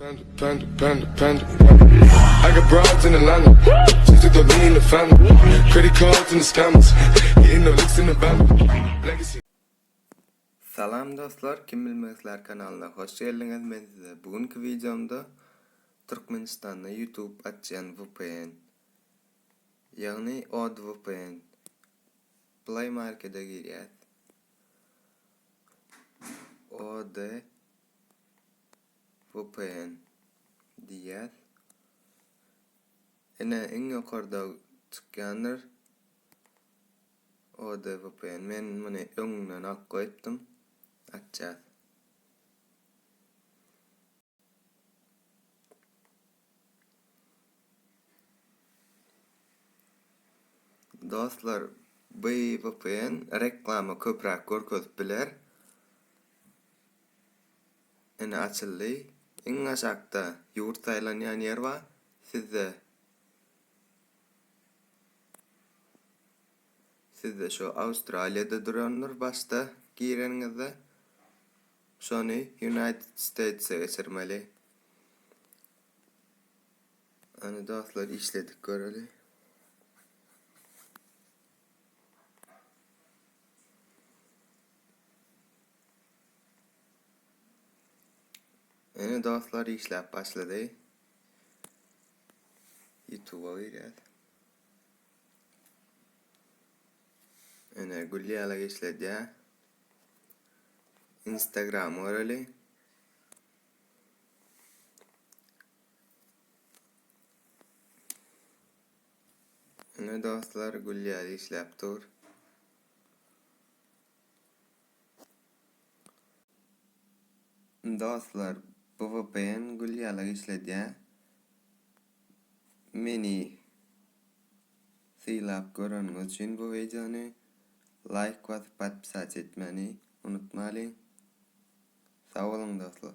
Panda, panda, panda, panda. I got broads in Atlanta. Just took the lean in the family. Credit cards and the scammers. Hitting the licks in the band. Legacy. Salam dostlar, Kim bilmek islär kanalyna hoş geldiňiz. Men size bu günki wideomda Türkmenistanda YouTube açýan VPN, ýagny OdVPN Play Markete girýäs. OD VPN diýýäs. Ine iň ýokarda çykýandyr. OD VPN. Men muny öňünden alyp goýupdym. Açýas. Dostlar, bu VPN reklama köpräk görkezip biler. Ine açyldy. Iň aşakda ýurt saýlanýan ýer bar. Sizde Sizde şu Awstraliýada durandyr başda gireniňizde. Şony United Statese geçirmeli. Hany dostlar işledik göreli. Ine dostlar işläp başlady. YouTube'a girýäs. Ine gül ýaly işledýär. Instagram göreli. Ine dostlar gül ýaly işläp dur. Dostlar bu vpn gül ýaly işledýär. Meni sylap göreniňiz üçin bu wideony laýk basyp podpisat etmäni unutmalyň. Sag boluň dostlar.